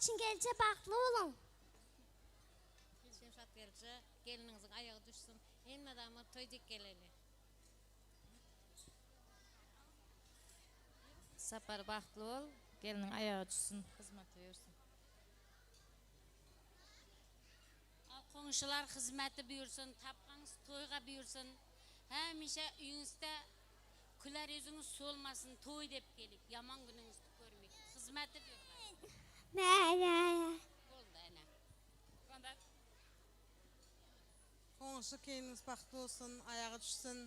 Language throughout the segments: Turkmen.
Geçiň gelje bagtly boluň. Şemşat gelje gelniňiziň aýagy düşsün. Hemme adamlar toý dek geleli. Sapar bagtly bol, gelniň aýagy düşsün, hyzmaty buýursyn. Al goňşular hyzmaty buýursyn, tapgaňyz toýga buýursyn. Hemişe öýüňizde Küler ýüzüňiz solmasyn toý dep gelip ýaman günüňizdi görmek hyzmaty buýurgaý. Boldy ene. Goňşy keliniňiz bagtly bolsun aýagy düşsün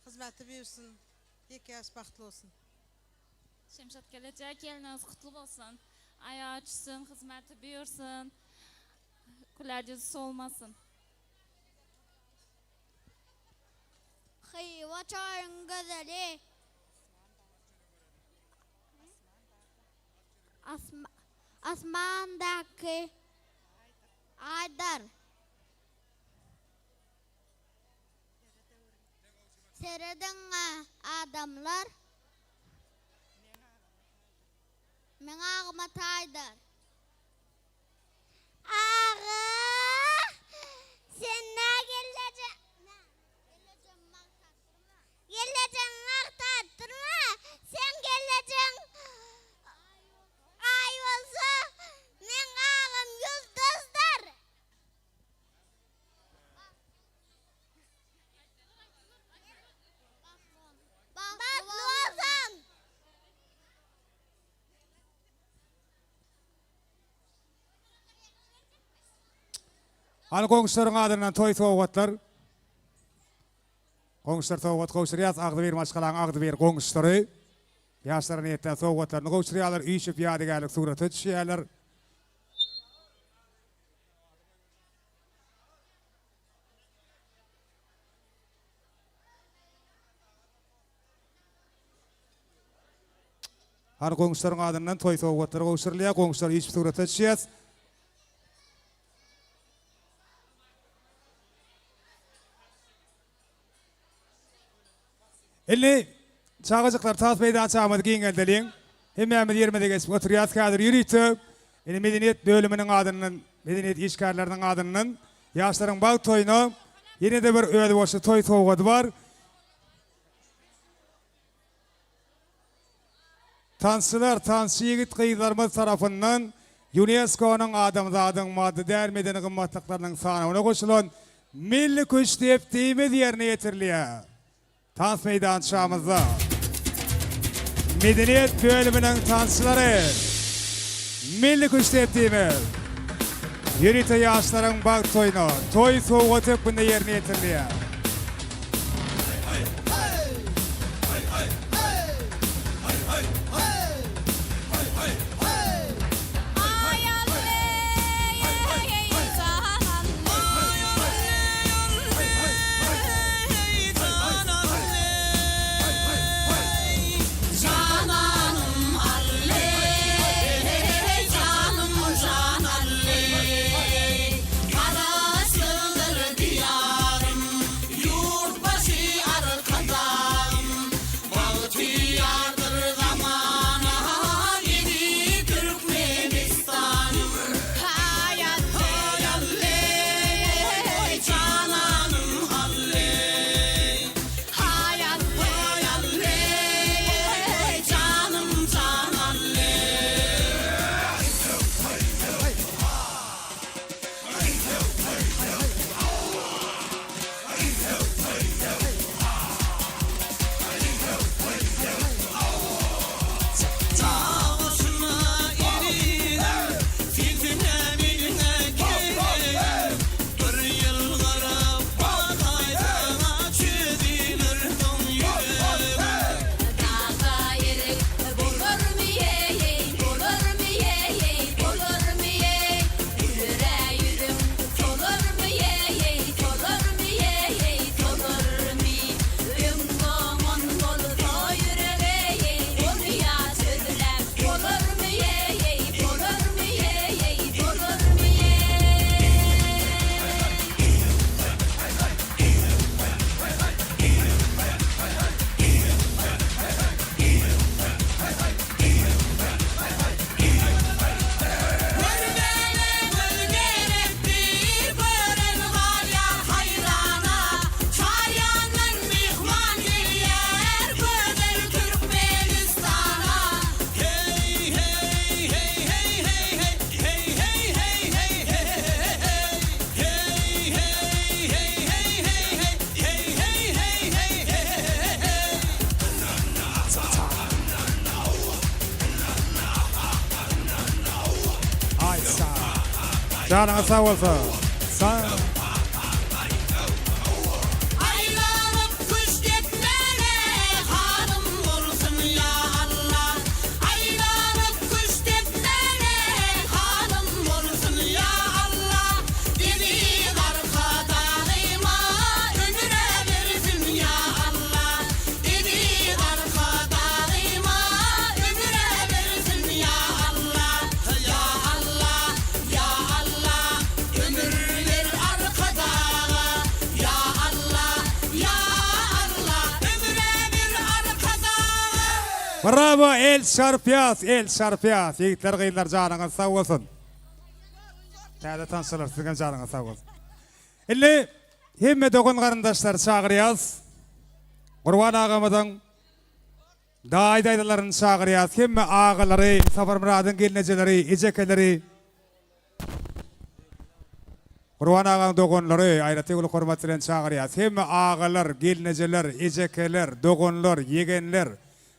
hyzmaty buýursyn ýeke ýaş bagtly bolsun. Şemşat gelejek gelniňiz gutly bolsun. Aýagy düşsün, hyzmaty buýursyn. Güler ýüzi solmasyn. Hywa çaýyň gözeli. Asmandaky Aýdyr. Serediň adamlar. Meň agyma taýdyr. Aga! Sen nä gelleje? Gellejeňi magtap durma. Seň gellejeň Aý bolsa, meň agam ýyldyzdyr. Bagtly bolsun! Hany goňşularyň adyndan toý sowgatlar. Goňşular sowgat gowşurýas agzybir maşgalaň agzybir goňşulary. Ýaşlara niýetlän sowgatlaryny gowşurýarlar, üýşüp ýadygärlik surata düşýärler. Hany goňşularyň adyndan toý sowgatlary gowşurylýar. Goňşular üýşüp surata düşýäs. Indi çagajyklar tans meýdançamyzy giňeldeliň. Hemmämiz ýerimize geçip oturýas häzir ýörite indi medeniýet bölüminiň adyndan, medeniýet işgärleriniň adyndan ýaşlaryň bagt toýuna ýene-de bir özboluşly toý sowgady bar. Tansçylar, tansçy ýigit-gyzlarymyz tarapyndan Ýunesko-nyň adamzadyň maddy däl medeni gymmatlyklarynyň sanawyna goşulan Milli küştdepdimiz ýerine ýetirilýär. Tans meýdançamyzda Medeniýet bölüminiň tansçylary Milli küştdepdimiz ýörite ýaşlaryň bagt toýuna toý sowgaty hökmünde ýerine ýetirilýär. Janyňyz sag bolsun. Sag. Aýlanyp küşt etmäne halym bolsun ýa Alla Aýlanyp küşt etmäne halym bolsun ýa Alla Eziz Arkadagyma ömür-ä bersin ýa Alla Eziz Arkadagyma ömür-ä bersin ýa Alla Ýa Alla Ýa Alla ömür ber Arkadaga Ýa Alla Ýa Alla ömür-ä ber Arkadaga. Bravo el çarpýas el çarpýas ýigitler gyzlar janyňyz sag bolsun. Täze tanşylar siziň hem janyňyz sag bolsun. Indi hemme dogan garyndaşlary çagyrýas. Gurban agamyzyň Daýy daýzalaryny çagyrýas hemme agalary Saparmyradyň gelnejeleri ejekeleri Gurban agaň doganlary aýratyn uly hormat bilen çagyrýas hemme agalar gelnejeler ejekeler doganlar ýegenler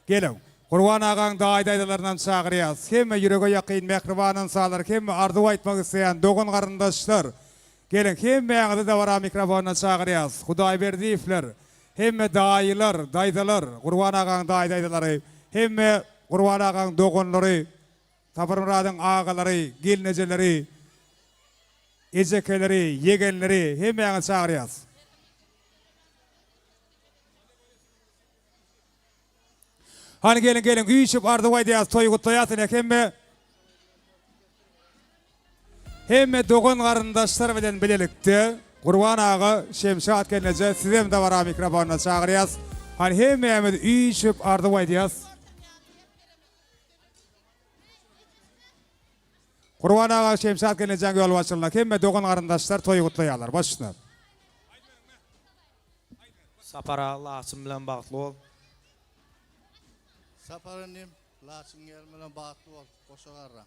geliň Gurban agaň daýy daýzalarynam çagyrýas hemme ýürege ýakyn mähriban ynsanlar hemme arzuw aýtmak isleýän dogan garyndaşlar Geliň, hemmäňizi dabara mikrofonyna çagyrýas. Hudaýberdiýewler, hemme daýylar, daýzalar, Gurban agaň daýy-daýzalary, hemme Gurban agaň doganlary, Saparmyradyň agalary, gelnejeleri, ejekeleri, ýegenleri, hemmäňizi çagyrýas. Hany geliň geliň üýşüp arzuw aýdýas toý gutlaýas ine hemme hemme dogan garyndaşlar bilen bilelikde Gurban aga Şemşat gelneje sizem dabara mikrofonyna çagyrýas hany hemmämiz üýşüp arzuw aýdýas. Gurban aga Şemşat gelnejäň ýolbaşçylygynda hemme dogan garyndaşlar toý gutlaýarlar baş üstüne. Sapar aga Laçyn bilen bagtly bol. Sapar inim Laçyn gelin bilen bagtly bol goşa garra.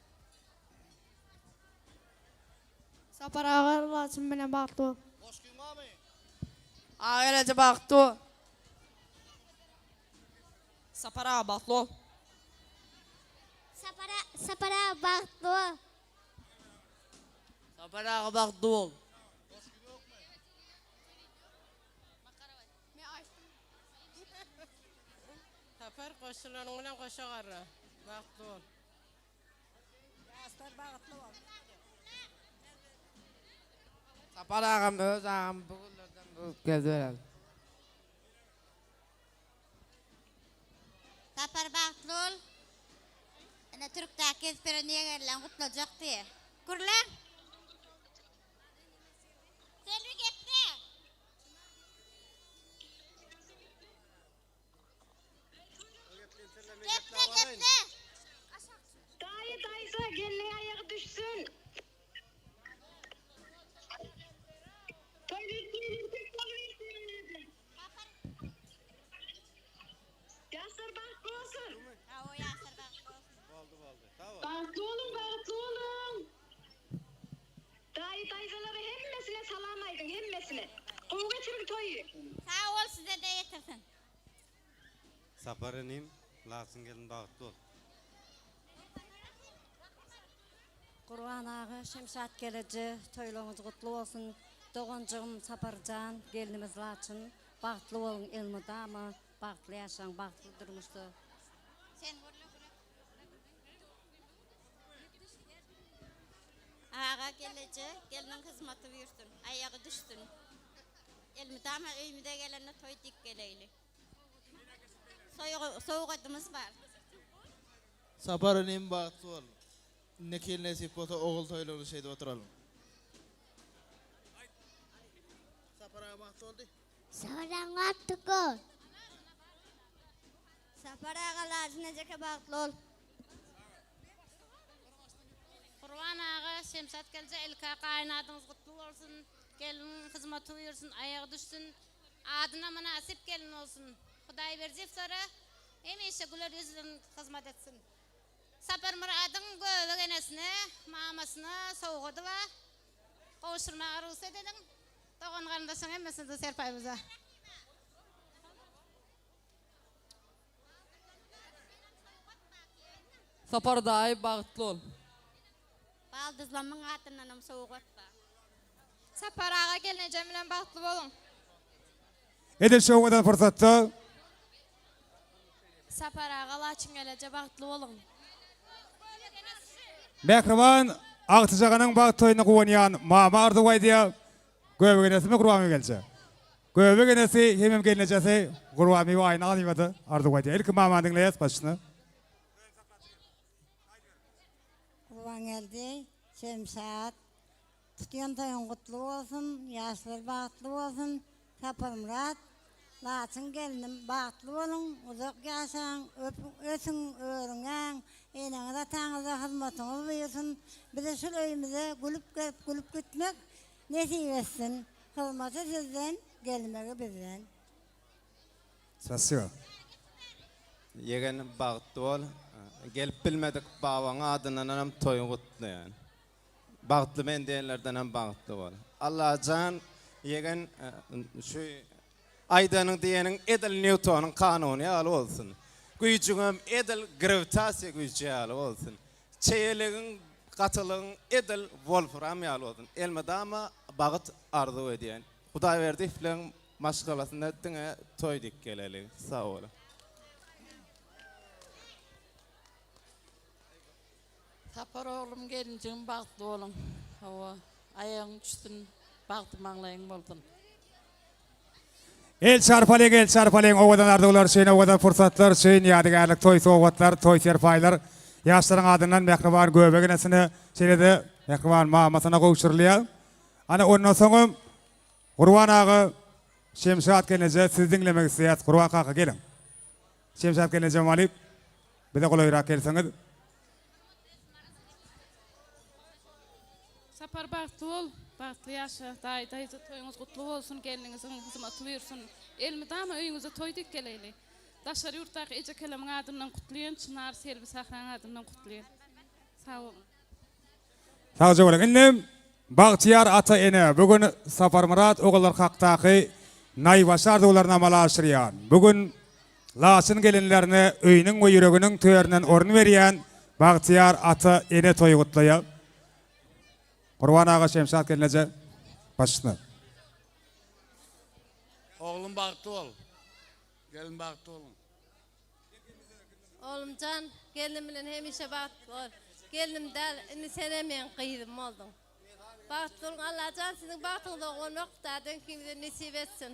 Sapar aga Laçyn bilen bagtly bol. Goşgyň barmy? Aga geleje bagtly bol. Sapar aga bagtly bol. Sapar Sapar aga bagtly bol. Sapar aga bagtly bol. Sapar goşularyň bilen goşa garra. Bagtly bol. Ýaşlar bagtly bol. Sapar agam öz agam bu günlerden bu gezbereli. Sapar bagtly bol. Ine türkdäki gezip ýören ýegenleň gutlajak diýe. Gürle. Selbi geple. Geple geple. Daýy daýza gelniň aýagy düşsün. Ýaşlar bagtly bolsun. Hawa ýaşlar bagtly bolsun. Boldy boldy. Sag bol. Bagtly boluň bagtly boluň. Daýy daýzalara hemmesine salam aýdyň hemmesine. Gowy geçiriň toýy. Sag bol sizede ýetirsin. Sapar inim Laçyn gelin bagtly bol. Gurban aga Şemşat geleje toýlaryňyz gutly bolsun doganjygym Saparjan gelnimiz Laçyn bagtly boluň elmydama bagtly ýaşaň bagtly durmuşda. Sen gürle gürle. Aga geleje gelniň hyzmaty buýursyn aýagy düşsün elmydama öýümize gelende toý dik geleýli sowgadymyz bar. Sapar inim bagtly bol. Indiki ýyl nesip bolsa ogul toýlaryny şeýdip oturalyň. Sapar aga bagtly boldy. Sapar aga bagtly bol. Sapar aga Laçyn ejeke bagtly bol. Gurban aga Şemşat gelje ilka gaýyn adyňyz gutly bolsun gelin hyzmaty buýursyn aýagy düşsün adyna mynasyp gelin bolsun Hudaýberdiýew sora hemişe güler ýüz bilen hyzmat etsin Saparmyradyň göbek enesine mamasyna sowgady bar gowşurmaga rugsat ediň dogan garyndaşlaryň hemmesine de serpaýymyza. Sapar daýy bagtly bol. Ýyldyzlamyň adyndanam sowgat bar. Sapar aga gelnejem bilen bagtly boluň. Edil şu owadan pursatda. Sapar aga Laçyn geleje bagtly boluň. Mähriban agtyjagynyň bagt toýuna guwanýan mama arzuw aýdýar. Göbek enesimi Gurbanbibi gelje? Göbek enesi hemem gelnejesi Gurbanbibi Aýna Alyýewa-da arzuw aýdýar. Ilki mamany diňleýäs başyna. Gurbangeldi, Şemşat, tutýan toýuň gutly bolsun, ýaşlar bagtly bolsun, Saparmyrat, Laçyn gelnim bagtly boluň, uzak ýaşaň, ösüň, örňäň, eneňiz ataňyza hyzmatyňyz buýursyn, bize şul öýümize gülüp gelip gülüp gitmek nesip etsin, hyzmaty sizden, gelmegi bizden. Spasiba. Ýegen bagtly bol. Gelip bilmedik babaň adyndanam toýuň gutlaýan. Bagtly men diýenlerdenem bagtly bol. Allajan ýegen şu aýdanyň diýeniň edil Nýutonyň kanuny ýaly bolsun. Güýjüňem edil grawitasiýa güýji ýaly bolsun. Çeýeligiň gatylygyň edil wolfram ýaly bolsun. Elmydama bagyt arzuw edýän. Hudaýberdiýewleň Maşgalasynda diňe toý dik geleli sag boluň. Sapar oglum gelinjigim bagtly boluň hawa aýagyň düşsün bagty maňlaýyň bolsun. El çarpalyň el çarpalyň owadan arzuwlar üçin owadan pursatlar üçin ýadygärlik toý sowgatlar toý serpaýlar ýaşlaryň adyndan mähriban göbek enesine şeýlede mähriban mamasyna gowşurylýar ana ondan soňam Gurban aga Şemşat gelneje sizi diňlemek isleýäs Gurban kaka geliň. Şemşat gelnejem alyp bize golaýrak gelseňiz. Sapar bagtly bol, bagtly ýaşa, daýy daýza toýuňyz gutly bolsun, gelniňiziň hyzmaty buýursyn. Elmydama öýüňize toý dek geleýli. Daşary ýurtdaky ejekelemiň adyndan gutlaýan, Çynar, Selbi Sähraň adyndan gutlaýan. Sag boluň. Sagja boluň. Indi bagtyýar ata-ene bu gün Saparmyrat ogullar hakdaky naýbaşy arzuwlaryny amala aşyrýan, bu gün Laçyn gelinlerine öýüniň we ýüreginiň töründen orun berýän bagtyýar ata-ene toýy gutlaýar. Gurban aga Şemşat gelneje başyna. Oglum bagtly bol. Gelin bagtly boluň. Oglumjan, gelnim bilen hemişe bagtly bol. Gelnim däl, indi senem meň gyzym bolduň. Bagtly boluň, Allajan siziň bagtyňyza gonmak dädeňkiňize nesip etsin.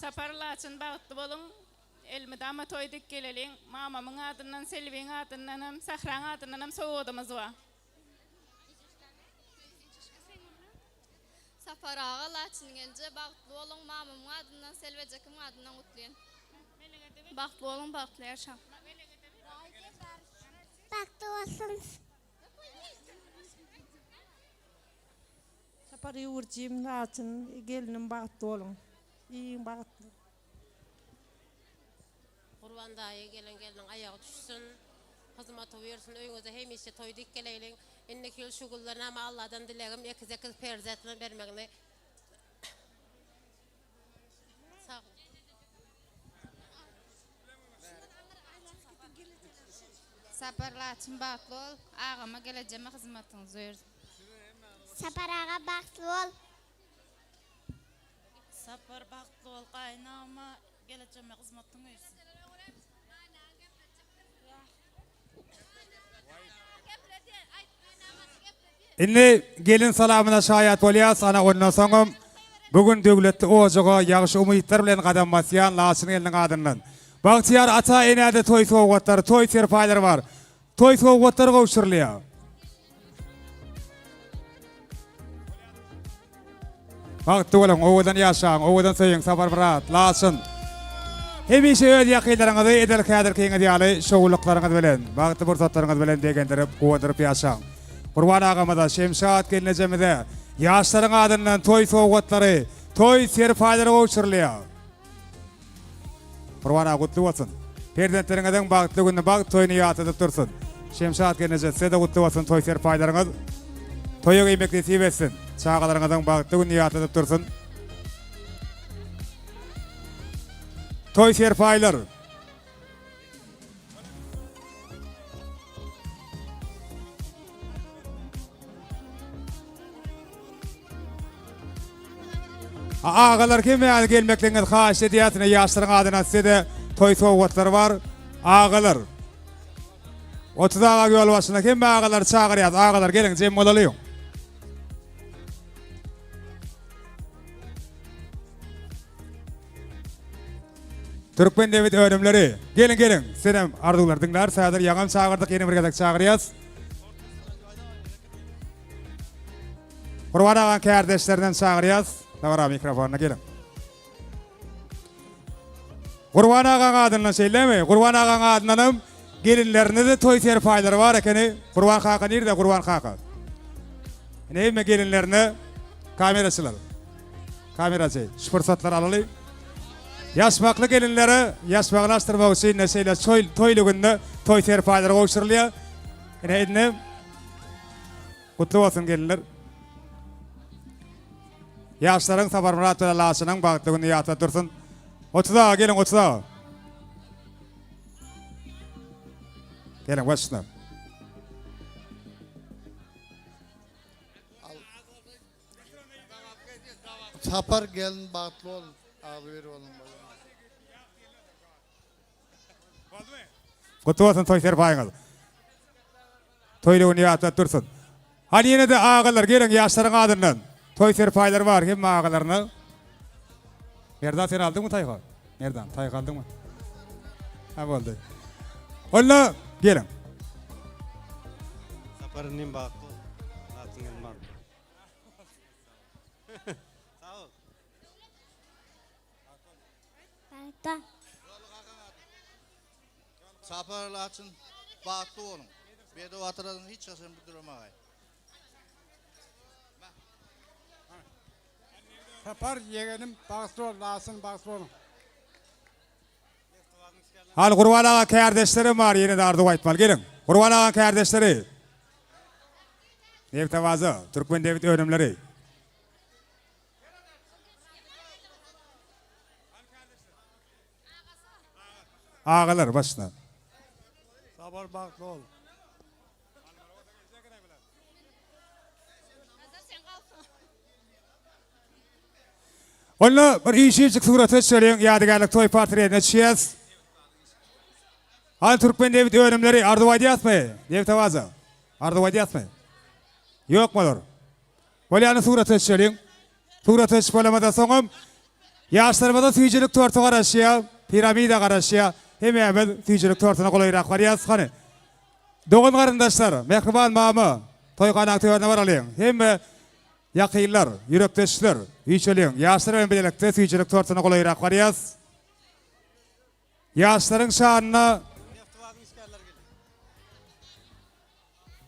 Sapar Laçyn bagtly boluň elmydama toý dik geleliň mamamyň adyndan Selbiň adyndanam Sähraň adyndanam sowgadymyz bar. Sapar aga Laçyn gelje bagtly boluň mamamyň adyndan Selbejekimiň adyndan gutlaýan. Bagtly boluň bagtly ýaşaň. Bagtly bolsun. Sapar ýüwürjim Laçyn gelnim bagtly boluň. Iň bagtly. Gurban daýy gelen gelniň aýagy düşsün hyzmaty buýursyn öýüňize hemişe toý dik geleýliň indiki ýyl şu günler näme Alladan dilegim ekiz ekiz perzetini bermegini sag Sapar Laçyn bagtly bol agama gelejeme hyzmatyňyz buýursyn. Sapar aga bagtly bol. Sapar bagtly bol gaýynagama Gelejeme hyzmatyň bersin. Indi gelin salamyna şaýat bolýas, ana ondan soňam bu gün döwletli ojaga ýagşy umytlar bilen gadam basýan Laçyn gelniň adyndan Bagtyýar ata-enä-de toý sowgatlary, toý serpaýlary bar. Toý sowgatlary gowşurylýar. Bagtly boluň, owadan ýaşaň, owadan söýüň, Saparmyrat, Laçyn. Hemişe öz ýakynlaryňyzy edil häzirkiňiz ýaly şowlulyklaryňyz bilen, bagtly pursatlaryňyz bilen begendirip, guwandyryp ýaşaň. Gurban agamyza, Şemşat gelnejemize ýaşlaryň adyndan toý sowgatlary, toý serpaýlary gowşurylýar. Gurban aga gutly bolsun. Perzentleriňiziň bagtly gününi, bagt toýuny ýatladyp dursun. Şemşat gelneje size-de gutly bolsun toý serpaýlaryňyz. Toýa geýmek nesip etsin. Çagalaryňyzyň bagtly gününi ýatladyp dursun. Toý serpaýlar. Agalar hemmäňizi gelmekligiňizi haýyş edýäs. Ine ýaşlaryň adyna size-de toý sowgatlary bar. Agalar. 30 aga ýolbaşçylyk hemme agalary çagyrýas. Agalar geliň jem bolalyň. Türkmen nebit önümleri. Geliň geliň. Senem arzuwlar diňläris. Häzir ýaňam çagyrdyk, ýene bir gezek çagyrýas. Gurban agaň kärdeşlerinden çagyrýas. Dabara mikrofonyna geliň. Gurban agaň adyndan şeýlemi? Gurban agaň adyndan hem gelinlerine de toý serpaýlary bar ekeni. Gurban kaka nirde Gurban kaka? Ine hemme gelinlerine kameraçylar. Kameraçy, şu pursatlary alaly. Ýaşmakly gelinlere ýaşmagyny açdyrmak üçin ine şeýle çoý toýly günde toý serpaýlary gowşurylýar. Ine indi gutly bolsun gelinler. Ýaşlaryň Saparmyrat bilen Laçynyň bagtly gününi ýatladyp dursun. 30 aga geliň 30 aga. Geliň başyna. Sapar gelin bagtly bol, agzybir boluň. Gutly bolsun toý serpaýyňyz. Toýly güni ýatladyp dursun. Hany ýene-de agalar geliň ýaşlaryň adyndan. Toý serpaýlary bar hemme agalaryna. Merdan sen aldyňmy taýga? Merdan taýga aldyňmy? Ha boldy. Onda geliň. Sapar inim bagtly bol. Laçyn gelin bagtly bol. Sag bol. Bagtly. Sapar Laçyn bagtly boluň. Bedew atyradyň hiç haçan büdremagaý. Sapar ýegenim bagtly bol Laçyn bagtly boluň. Hany Gurban aga kärdeşlerim bar ýene-de arzuw aýtmaly geliň. Gurban aga kärdeşleri. Nebtabaza, Türkmen nebit önümleri. Agalar başla. Sapar bagtly bol. Onda bir işiçik surata düşeliň, ýadygärlik toý portretine düşýäs. Hany türkmen nebit önümleri arzuw aýdýasmy? Nebtabaza. Arzuw aýdýasmy? Ýokmy olar? Bolýany surata düşeliň. Surata düşüp bolamada soňam ýaşlarymyza süýjülik torty garaşýar, piramida garaşýar. Hemmämiz süýjülik tortuna golaýrak barýas. Hany, dogan-garyndaşlar, mähriban mama, toýhanaň törüne baralyň. Hemme ýakynlar, ýürekdeşler, üýşeliň. Ýaşlar bilen bilelikde süýjülik tortuna golaýrak barýas. Ýaşlaryň şanyna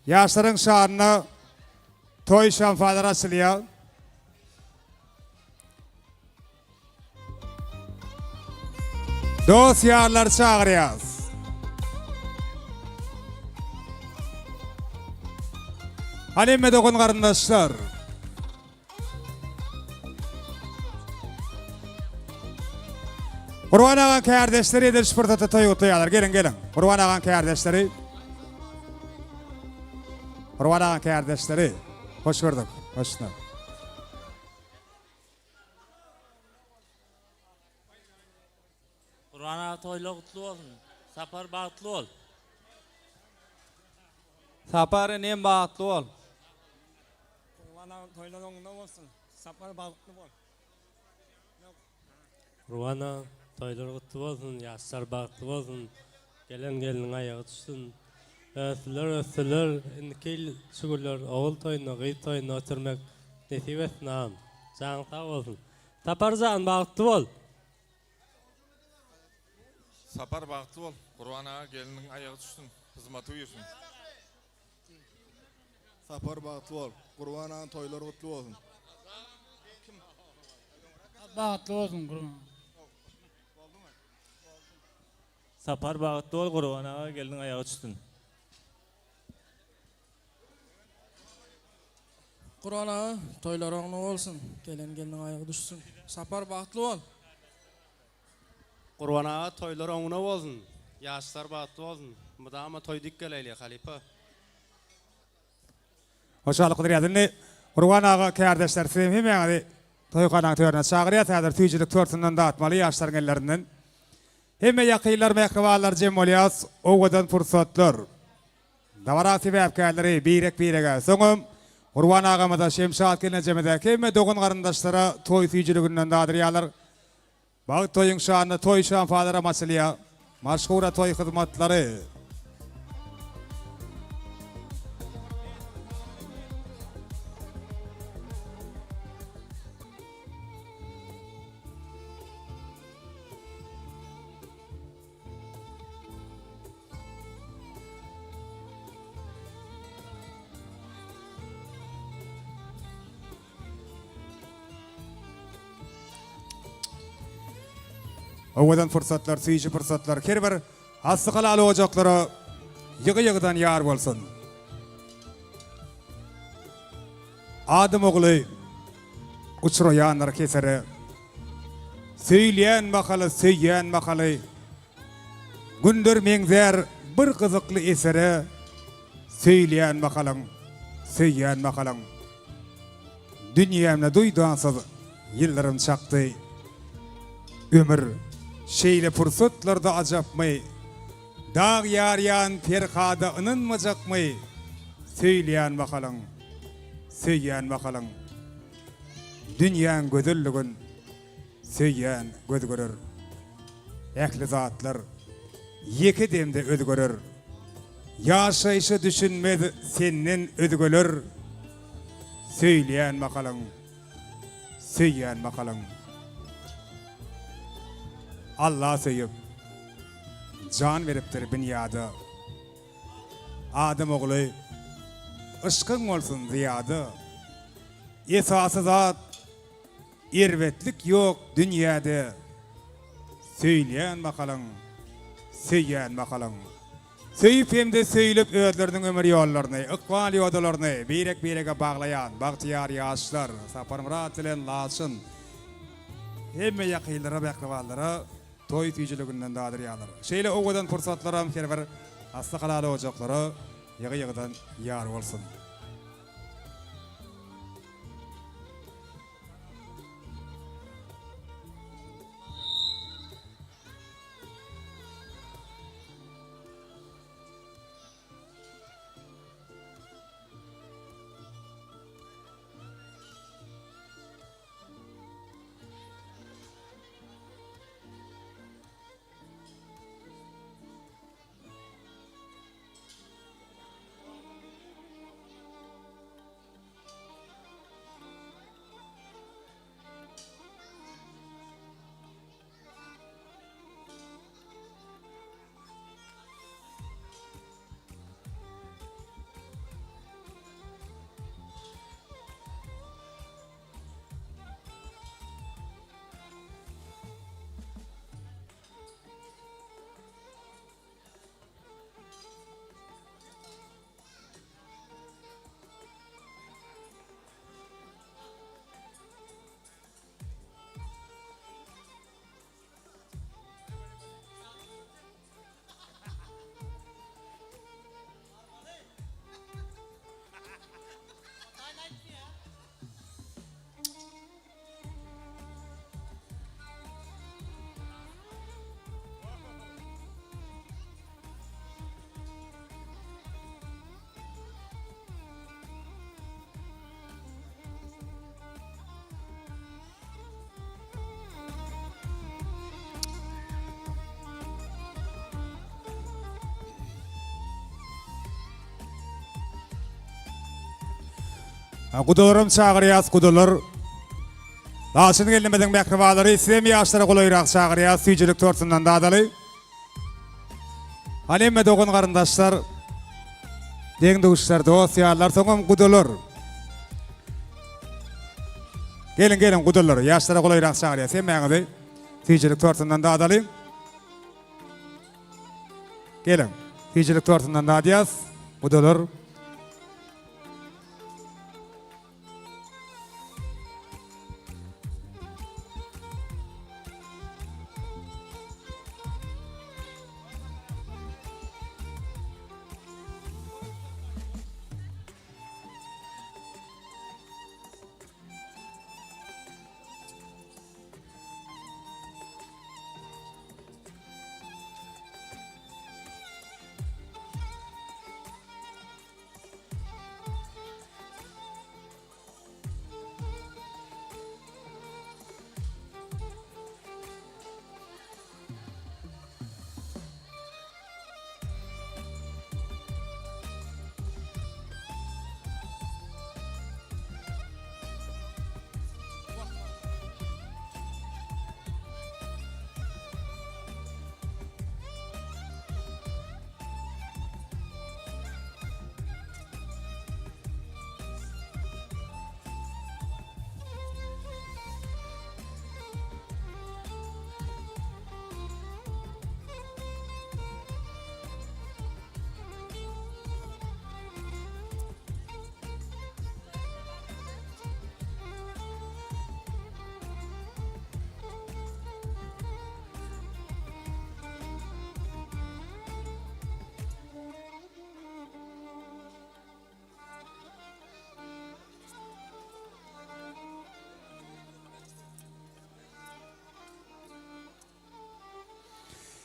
Ýaşlaryň şanyna toý şamfalary açylýar. Dost ýarlary çagyrýas. Hany hemme dogan garyndaşlar. Gurban agaň kärdeşleri edil şu pursatda toý gutlaýarlar. Geliň, geliň. Gurban agaň kärdeşleri. Gurban agaň kärdeşleri. Hoş gördük. Hoş gördük. Gurban aga toýlar gutly bolsun. Sapar bagtly bol. Sapar inim bagtly bol. Gurban aga toýlar oňuna bolsun. Sapar bagtly bol. Gurban aga toýlar gutly bolsun, ýaşlar bagtly bolsun. Gelen gelniň aýagy düşsün. Ösdüler ösdüler indiki ýyl şu günler ogul toýunda gyz toýunda oturmak nesip etsin agam. Janyň sag bolsun. Saparjan bagtly bol. Sapar bagtly bol. Gurban aga gelniň aýagy düşsün. Hyzmaty buýursyn. Sapar bagtly bol. Gurban aga toýlar gutly bolsun. Bagtly bolsun Gurban. Sapar bagtly bol Gurban aga gelniň aýagy düşsün. Gurban aga toýlar oňuna bolsun. Gelen gelniň aýagy düşsün. Sapar bagtly bol. Gurban aga toýlar oňuna bolsun. Ýaşlar bagtly bolsun. Mydama toý dik geleýli halypa. Hoşallyk bildirýäs. Indi Gurban aga kärdeşler siz hem hemmäňizi. Toýhanaň törüne çagyrýas. Häzir süýjülik tortundan datmaly ýaşlaryň ellerinden. Hemme ýakynlar, mähribanlar jem bolýas. Owadan pursatlar. Dabara sebäpkärleri birek-birege, soňam Gurban agamyza, Şemşat gelnejemize, hemme dogan-garyndaşlara toý süýjüliginden dadyrýarlar. Bagt toýuň şanyna toý şampalaram açylýar. Maşhura toý hyzmatlary. Owadan pursatlar, süýji pursatlar her bir asly halal ojaklara ýygy-ýygydan ýar bolsun. Adam ogly uçraýandyr kesere. Söýülýän mahaly, söýýän mahaly Günler meňzär bir gyzykly esere Söýülýän mahalyň, söýýän mahalyň. Dünýämde duýdansyz ýyldyrym çakdy. Ömür şeýle pursatlarda ajapmy? Dag ýarýan Perhada ynanmajakmy? Söýülýän mahalyň, söýýän mahalyň. Dünýäň gözelligin söýýän göz görer. Ähli zatlar ýeke demde özgerer. Ýaşaýşa düşünmez senden özgeler. Söýülýän mahalyň, söýýän mahalyň. Alla söýüp, jan beripdir binýada. Adam ogly, yşkyň bolsun zyýada. Esasy zat, Erbetlik ýok dünýäde Söýülýän mahalyň, söýýän mahalyň. Söýüp hem-de söýülip özleriniň ömür ýollaryny, ykbal ýodalaryny birek-birege baglaýan bagtyýar ýaşlar Saparmyrat bilen Laçyn hemme ýakynlara, mähribanlara toý süýjüliginden dadyrýarlar. Şeýle owadan pursatlaram her bir asly halal ojaklara ýygy-ýygydan ýar bolsun! Gudalaram çagyrýas gudalar. Laçyn gelnimiziň mähribanlary sizem ýaşlara golaýrak çagyrýas süýjülik tortundan dadaly. Hany hemme dogan garyndaşlar, deň duşlar, dost ýarlar, soňam gudalar. Geliň geliň gudalar, ýaşlara golaýrak çagyrýas hemmäňizi süýjülik tortundan dadaly. Geliň, süýjülik tortundan dadýas gudalar.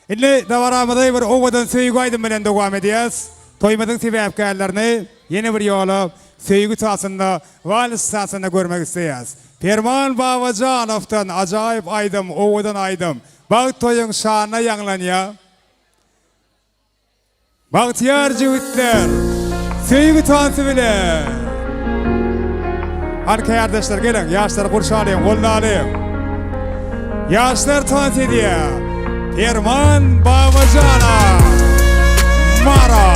Indi dabaramyzy bir owadan söýgi aýdym bilen dowam edýäs. Toýumyzyň sebäpkärlerini ýene bir ýola söýgi tasynda, wals tasynda görmek isleýäs. Perman Babajanowdan ajaýyp aýdym, owadan aýdym. Bagt toýuň şanyna ýaňlanýar. Bagtyýar jübütler söýgi tansy bilen. Hany kärdeşler geliň, ýaşlary gurşalyň, goldalyň. Ýaşlar tans edýär. Perman Babajanow. Mara.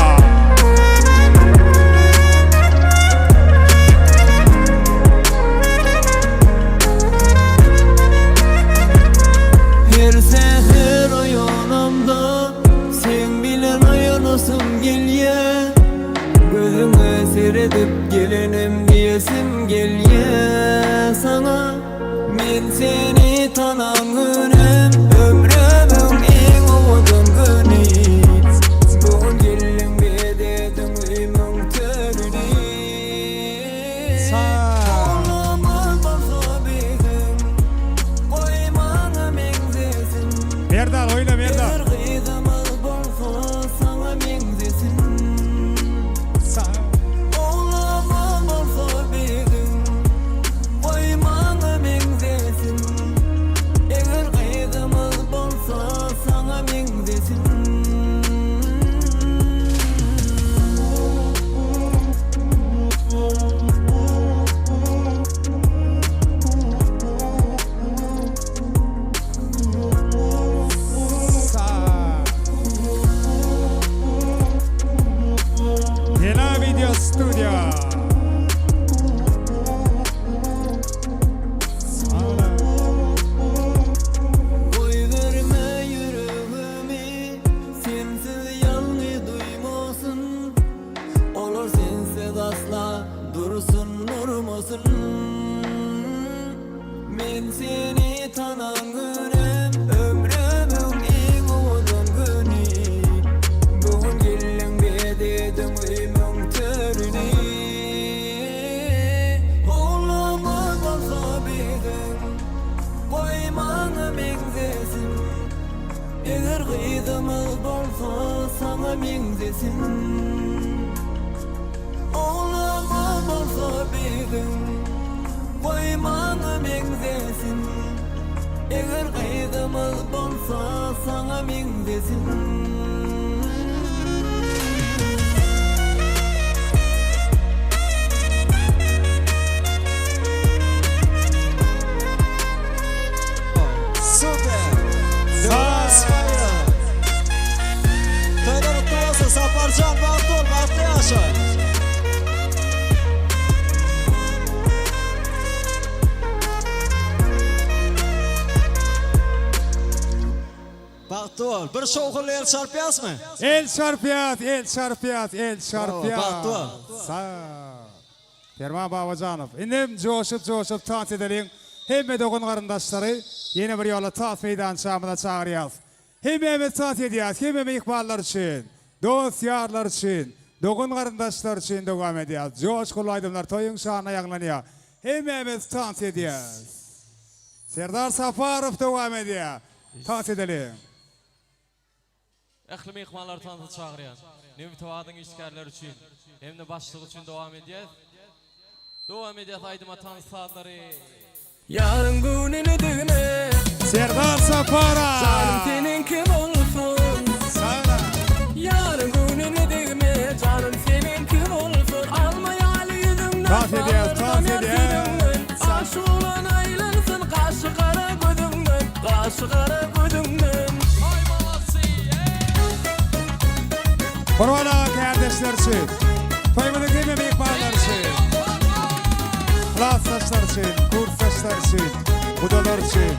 Her säher oýanamda Seň bilen oýanasym gelýä Gözüňe seredip gelenim diýesim gelýä saňa Men seni tanan günüm ömrümiň iň owadan güni Bu gün geldiň bezediň öýümiň törüni Oglumyz bolsa biziň goý maňa meňzesin Merdan oýna Merdan. Eger gyzymyz bolsa saňa meňzesin Oglumyz bolsa biziň goý maňa meňzesin Eger gyzymyz bolsa saňa meňzesin. Ýena video studio. Goýberme ýüregimi sensiz ýalňyz duýmasyn Olar sensiz asla dursun urmasyn Men seni tanan günüm ömrümiň iň owadan güni Bu gün geldiň bezediň öýümiň törüni Oglumyz bolsa biziň goý maňa meňzesin Eger gyzymyz bolsa saňa meňzesin Oglumyz bolsa biziň goý maňa meňzesin Eger gyzymyz bolsa saňa meňzesin. Super! Döwran Ismaýylow. Toýlar gutly bolsun Saparjan bagtly bol bagtly ýaşa. Bagtly bol. Bir şowhunly el çarpýasmy? El çarpýas, el çarpýas, el çarpýas. Bagtly bol. Sag. Perman Babajanow. Indem joşup joşup tans edeliň. Hemme dogan garyndaşlary ýene bir ýola tans meýdançamyza çagyrýas. Hemmämiz tans edýäs, hemme myhmanlar üçin, dost ýarlar üçin, dogan garyndaşlar üçin dowam edýäs. Joşgunly aýdymlar toýuň şanyna ýaňlanýar. Hemmämiz tans edýäs. Serdar Saparow dowam edýär. Tans edeliň. Ähli myhmanlary tansa çagyrýan. Nebitabadyň işgärleri üçin hem-de başlygy üçin dowam edýäs. Dowam edýäs aýdyma tans sazlary. Ýaryň göwnüne degme. Serdar Saparow. Janym seniňki bolsun. Sana. Ýaryň göwnüne degme, janym seniňki bolsun. Alma ýaly ýüzüňden, Tans edýäs, tans edýäs. Aşyk oglan aýlansyn gaşy gara gözüňden, gaşy gara gözüňden. Gurban aga kärdeşler üçin, toýumyzyň hemme myhmanlary üçin, klasdaşlar üçin, kursdaşlar üçin, gudalar üçin.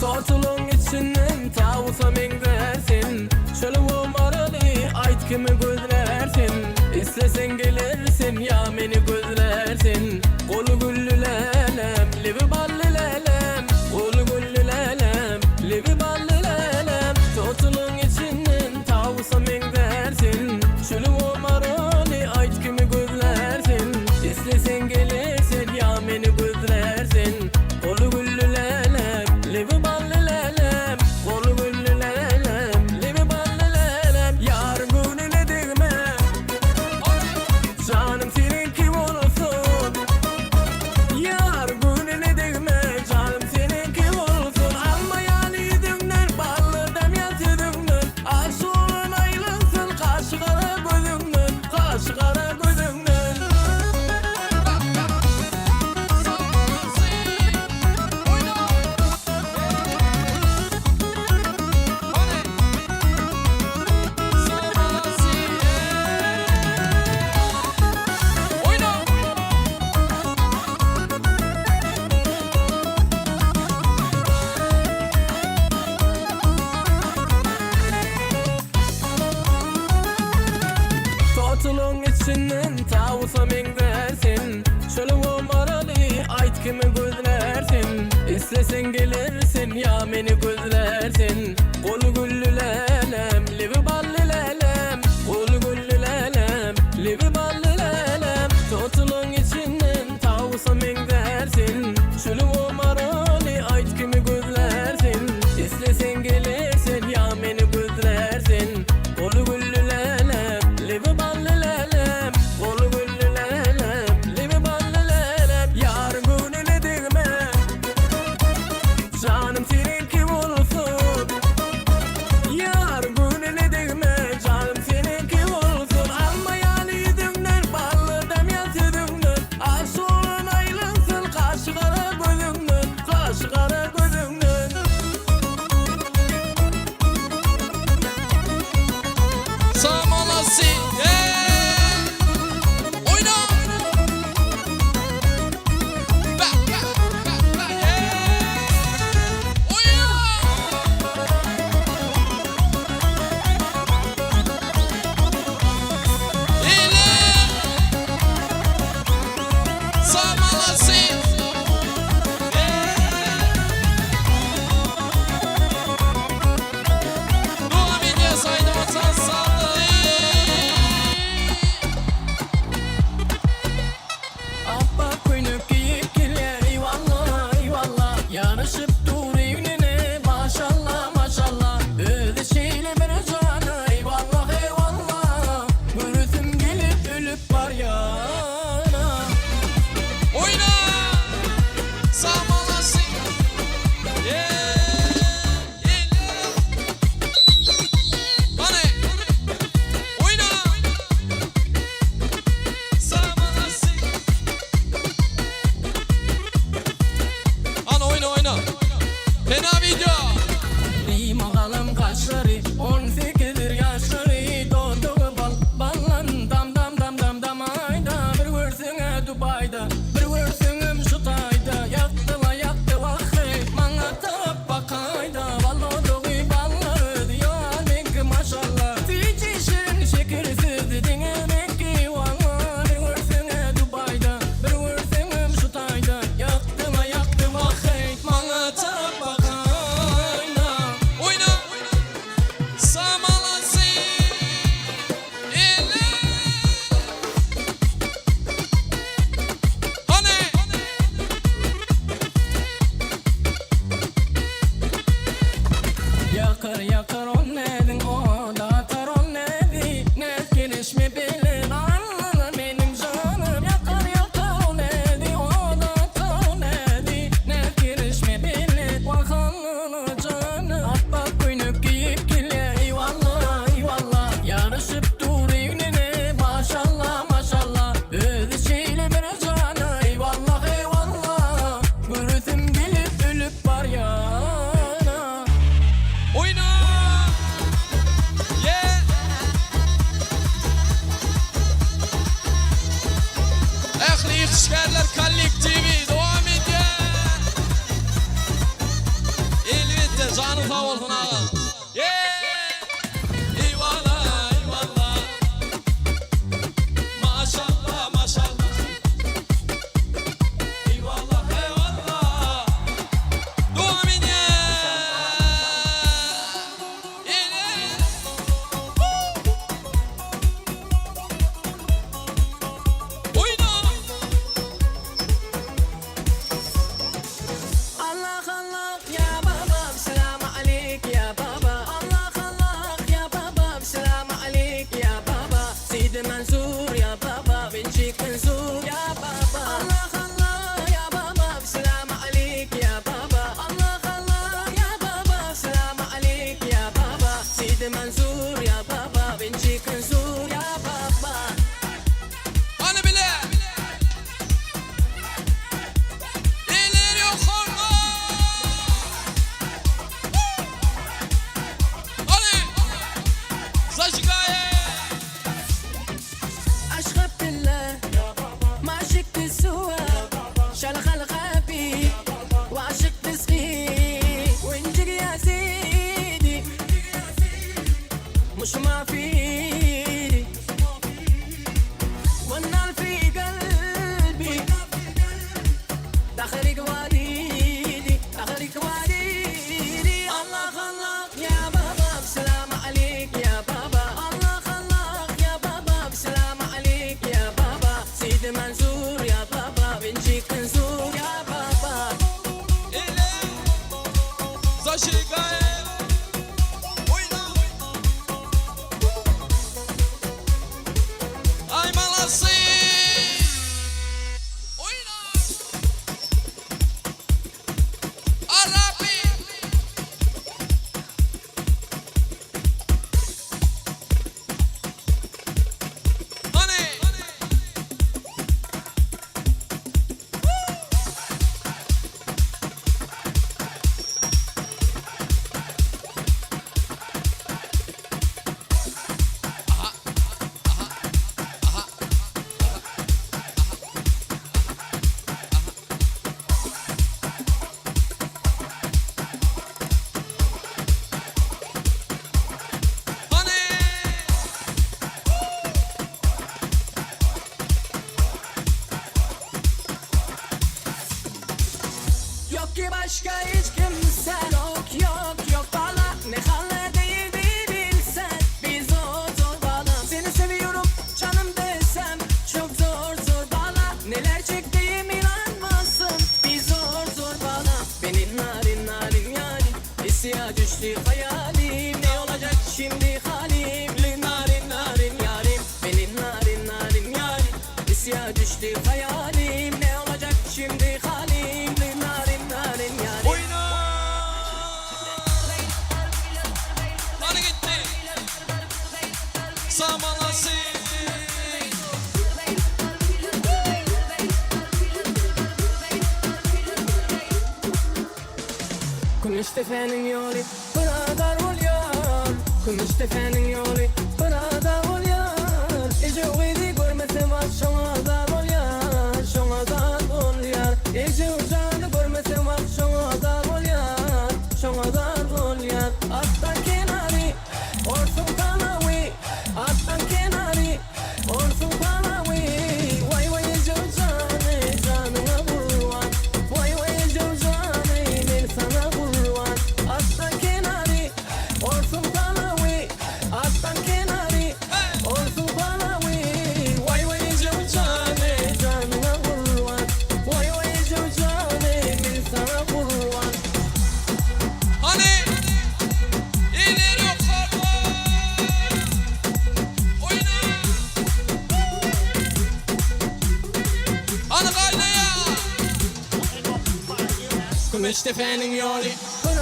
Totulyň içinden tawusa meňzär sen, Çölüň omaraly aýt kimi gözlär sen, Isleseň geler sen ýa meni gözlär sen, Goly gülli lälem, lebi bally lälem, Goly gülli lälem, lebi bally lälem, Totulyň içinden tawusa meňzär sen, Çölüň omaraly aýt kimi gözlär sen, Isleseň geler sen ýa meni gözlär sen, Goly gülli lälem, lebi bally. Isleseň gelersen ýa meni gözlärsen Goly gülli lälem, lebi bally lälem Goly gülli lälem, lebi bally lälem Totulyň içinden tawusa meňzärsen Çülüň omaraly aýt kimi gözlärsen Isleseň gelersen ýa meni gözlärsen Goly gülli lälem, lebi bally lälem Goly gülli lälem, lebi bally lälem Ýaryň göwnüne degme Janym seniňki bolsun Ýaryň göwnüne degme Janym seniňki bolsun Alma ýaly ýüzüňden Bally damýan sözüňden Aşyk bolan aýlansyn Gaşy gara gözüňden Gaşy gara gözüňden. Samalasi hey! Oýna! Ba, ba, ba, ba, hey! Oýna! Ele! Samalasi! Dowam edýäs aýdyma tans sazlary. Apbak köýnek geýip gelýär eýwalla, eýwalla Ýaraşyp dur egnine maşalla, maşalla Özi şeýle bir jana eýwalla, eýwalla Göresim gelip ölüp barýana. Oýna! Samalasy! Eee! Ele! Hany! Oýna! Samalasy! Hany oýna oýna! Fena video! Lima galam gaşlary, on sekizdir ýaşlary, Dodagy bal, ballan, dam dam dam dam damaýda, Bir görseň-ä Dubaýda, bir görseňem şu taýda, Ýakdy-la ýakdy wah-heý, maňa tarap bakaýda, Bal dodagy ballar özi ýar meňki maşalla, Süýji şirin şeker sözi diňe meňki walla, Bir görseň-ä Dubaýda, bir görseňem şu taýda, Ýakdy-la ýakdy wah-heý, maňa tarap bakaýda. Oýna! Samalasy! Ele! Hany! Ýakar ýakar ol näziň ot atar ol näzi Näz kereşme bilen alnyna meniň janym Ýakar ýakar ol näzi ot atar ol näzi Näz kereşme bilen wah alnyna janym Apbak köýnek geýip gelýär eýwalla eýwalla Ýaraşyp dur egnine maşalla maşalla Özi şeýle bir jana eýwalla eýwalla Göresim gelip ölüp barýana. Oýna! Yeah! Ähli işgärler kollektiwi dowam edýär. Elbetde janyň sag bolsun aga. Yeah! Eyvallah, eyvallah. Maşallah, maşallah. Eyvallah, eyvallah. Dowam edýär. Ele! Oýna! Allah Allah ya baba selam aleyk ya baba Allah Allah ya baba selam aleyk ya baba Seydi Mansur ya baba Benjik Mansur ya baba Allah Allah ya baba selam aleyk ya baba Allah Allah ya baba selam aleyk ya baba Seydi Mansur ya baba Benjik Mansur ya baba Hany bile! Eller ýokarda! Hany! Зажигае! أشغبت الله ما عشقت السوا شلخ الغبي وعشقت صغير وانجر يا سيدي مش ما فيني والنار في قلبي دخلك وريدي Zajigaye. Oyna. Ay malası. Oyna. Arabi. Hani? Hani? Yok ki başka hiç kimse yok yok yok bana Ne halle değildi bilsen biz zor zor bana Seni seviyorum canım desem çok zor zor bana Neler çektiğim inanmasın bir zor zor bana Benim narin narin yarim isya düştü hayalim Ne olacak şimdi halim Li narin narin yarim Benim narin narin yarim isya düştü hayalim Ne olacak şimdi halim Li narin narin yarim Oyna. Hani gitti? Samalası. Kümüş tefenin ýoly bir bolýar Kümüş tefenin ýoly bir bolýar Eje gyzy görmesem wah şoňa da bolýar Şoňa da bolýar Eje jany görmesem wah şoňa da bolýar Şoňa da bolýar Atdan kenary orsun palawy Atdan kenary orsun palawy Waý waý eje jany janyňa gurban Waý waý eje jany men saňa gurban Atdan kenary orsun palawy Atdan kenary orsun palawy Waý waý eje jany janyňa gurban Waý waý eje jany men saňa gurban Hani? İleri yukarıda. Oyna. Hani kaynaya. Kümüş tefenin ýoly bir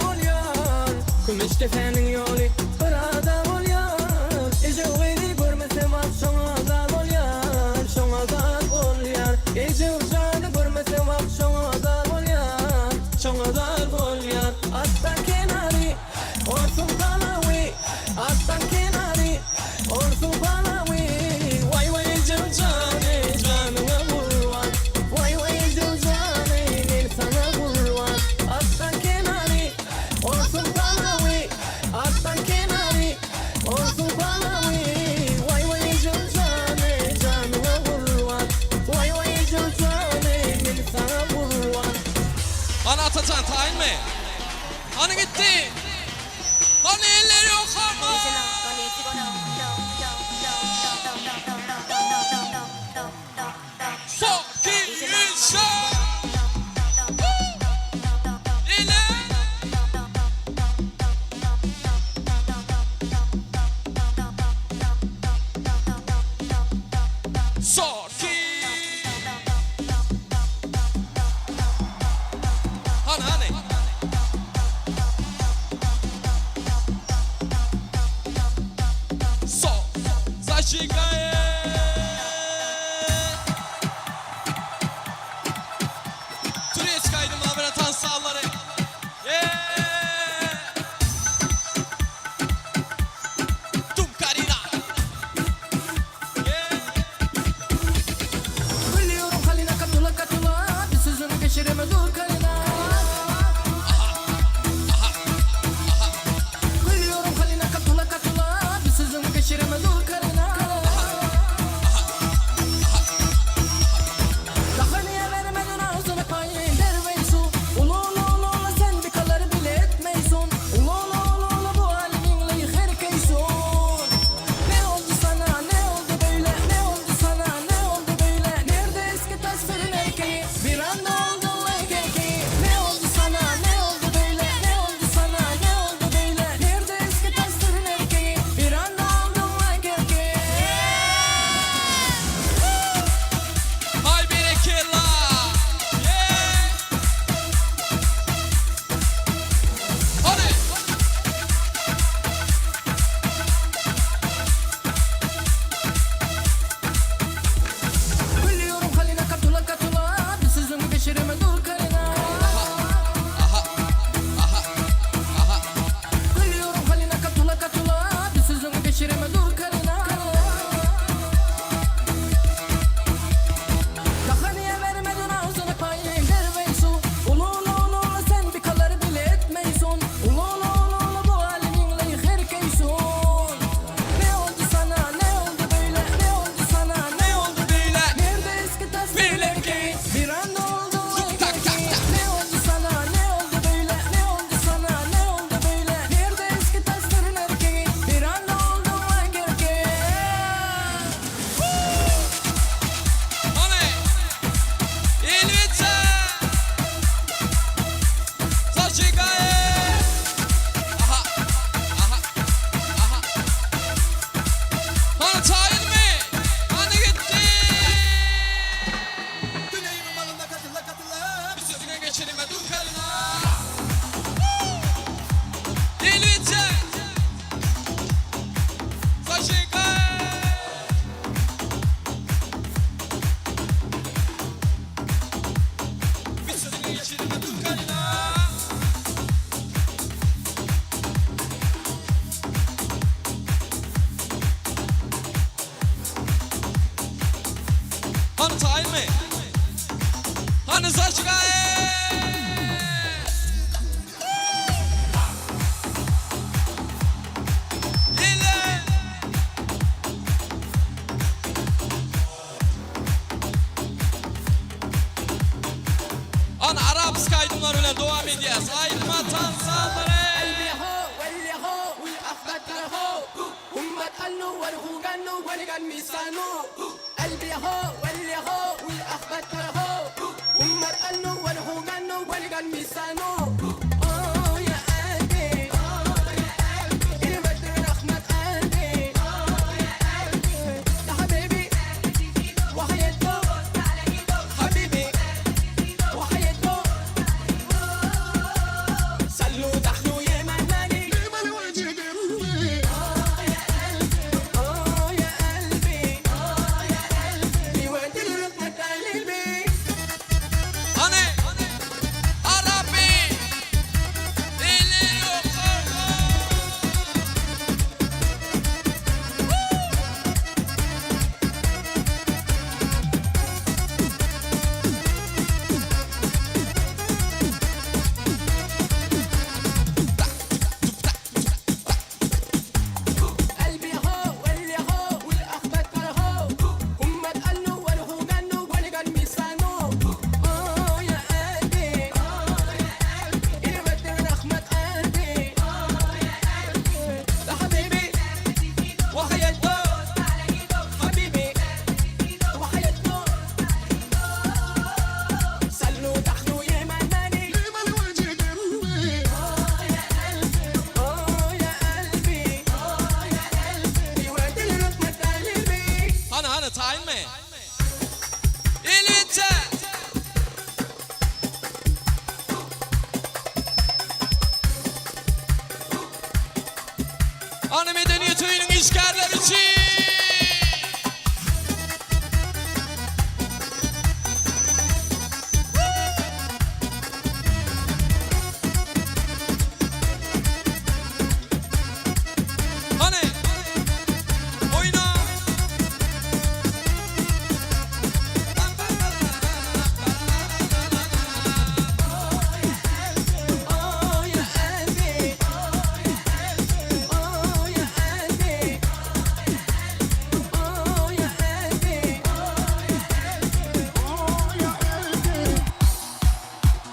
bolýar Kümüş tefenin ýoly bir bolýar Eje gyzy görmesem wah şoňa da bolýar Şoňa da bolýar Eje jany görmesem wah şoňa da bolýar Şoňa da bolýar Atdan kenary orsun palawy Atdan kenary orsun palawy Waý waý eje jany janyňa gurban Waý waý eje jany men saňa gurban Atdan kenary orsun palawy Atdan kenary orsun palawy Waý waý eje jany janyňa gurban Waý waý eje jany men saňa gurban Hani Atacan tayin mi? Hani gitti? Hani elleri yok ama? Hany zažgaý! Ile! Ana arabsk aýdymlar bilen dowam edýäs. Aýdyma tansanlary! Hany! Araby! Ili ýokarda! Hany hany taýynmy? Elbetde! Hany medeniýet öýüniň işgärleri üçin! Hany! Oýna!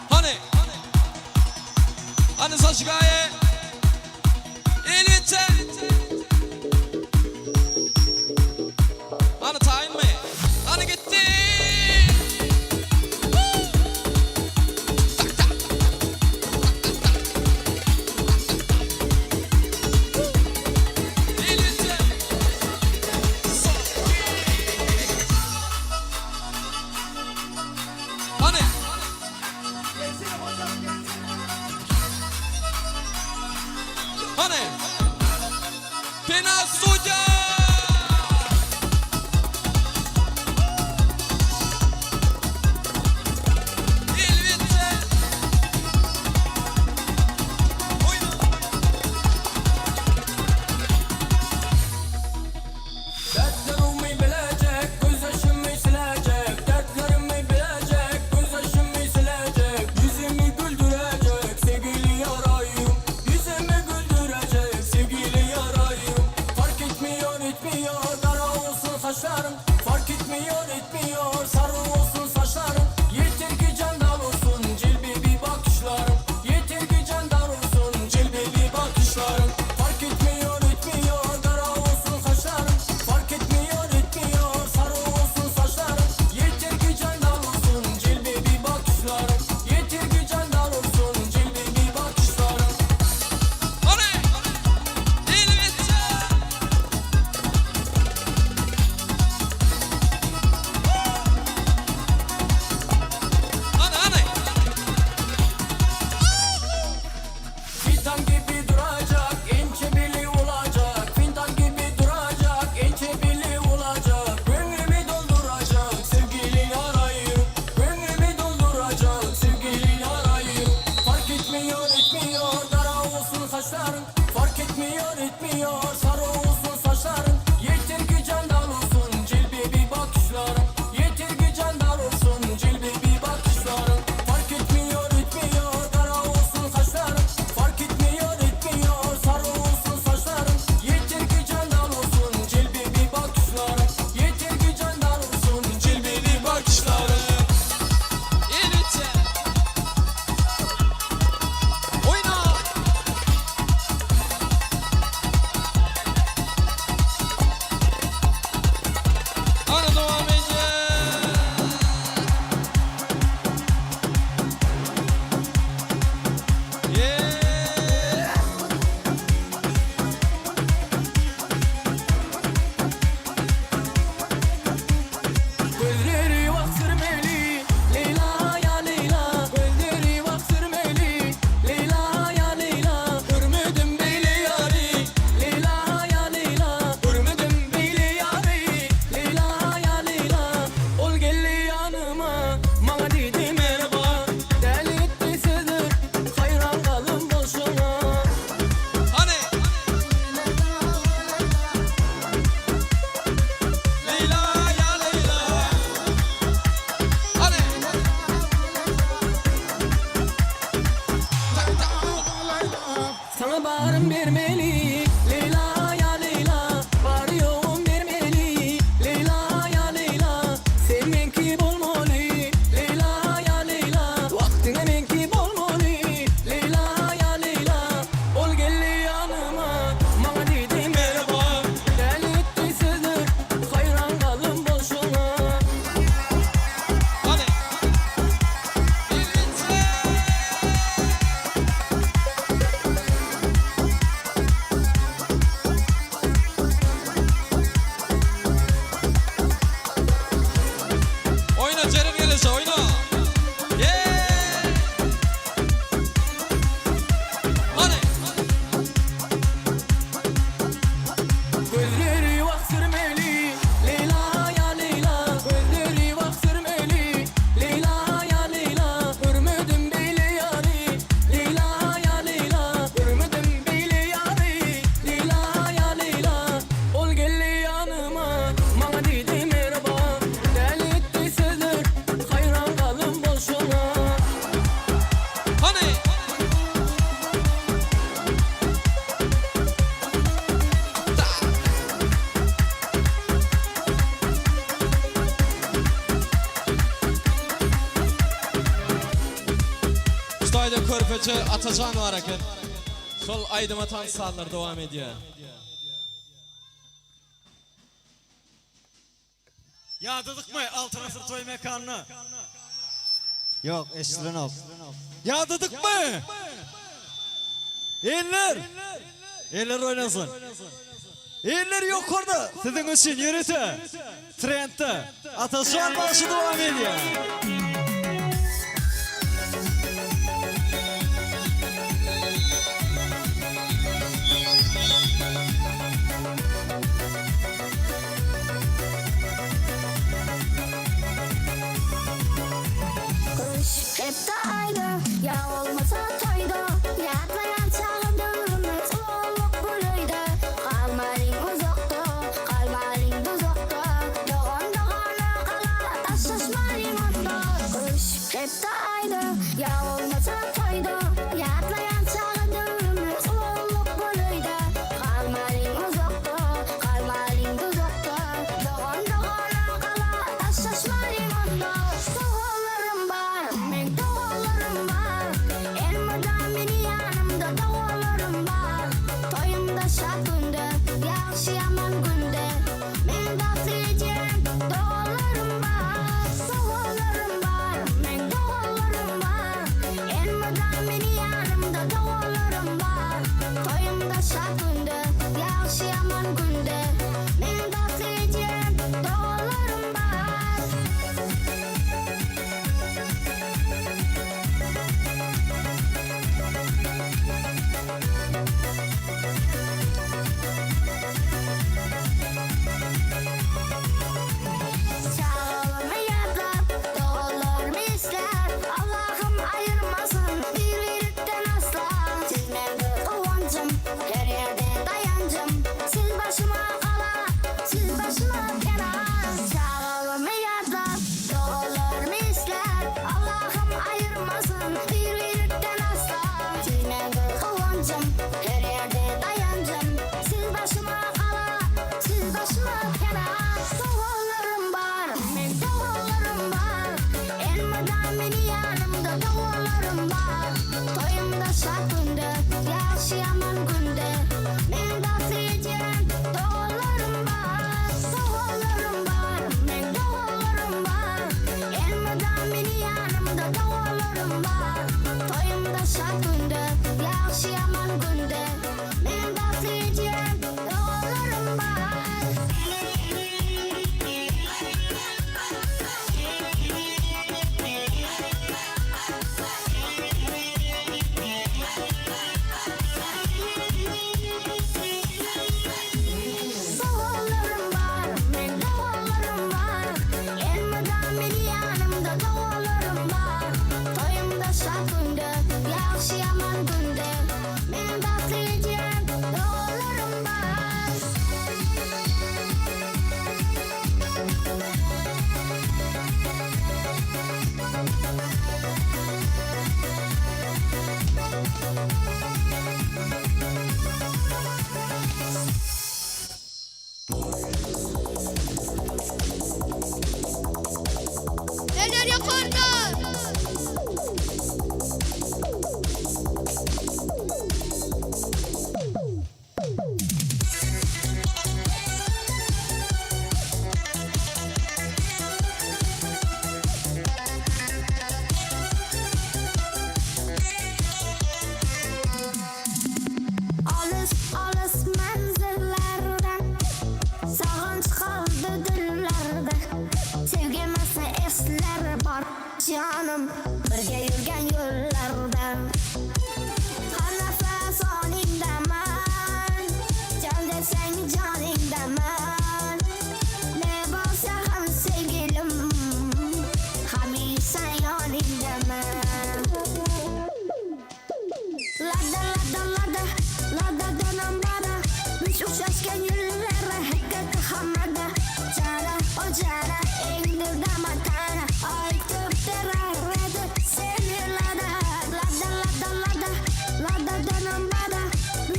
Hany! Hany zažgaýe! Elbetde! Hany taýynmy? Hany gitdi! Elbetde! Hany! Hany! Pena studio! Elbetde! Dertlerimi bilecek, gözyaşımı silecek Dertlerimi bilecek, gözyaşımı silecek Yüzümü güldürecek sevgili yarayım Yüzümü güldürecek sevgili yarayım Fark etmiyor. Saňa barym bermeli, Leýla, ýa Leýla, Bary-ýogum bermeli, Leýla, ýa Leýla, Sen meňki bolmaly, Leýla, ýa Leýla, Wah, diňe meňki bolmaly, Leýla, ýa Leýla. Ol geldi ýanyma, maňa diýdi merhaba, Däli etdi sözler, haýran galdym bolşuňa. Oýna Jeren gelişe oýna. Ýeee! Hany! Gözleri wah sürmeli, Leýla ýa Leýla, Gözleri wah sürmeli, Leýla ýa Leýla, Görmedim beýle ýary, Leýla ýa Leýla, Görmedim beýle ýary, Leýla ýa Leýla. Ol geldi ýanyma, maňa diýdi merhaba, Däli etdi sözler, haýran galdym bolşuňa. Hany! Şu taýda körpeje Atajan bar eken. Şol aýdyma tans sazlary dowam edýär. Ýadadykmy Altyn asyr toý mekanyny? Ýok, eşidilenok. Ýadadykmy? Eller! Eller oýnasyn. Eller ýokarda siziň üçin ýörite trendde Atajan bagşy dowam edýär. Görüşüp hepde aýda, ýa bolmasa toýda, Ýatlaýan çaga döwrümiz ulaldyk bir öýde. Galmalyň uzakda, galmalyň duzakda, Dogan dogana galar, daşlaşmalyň onda.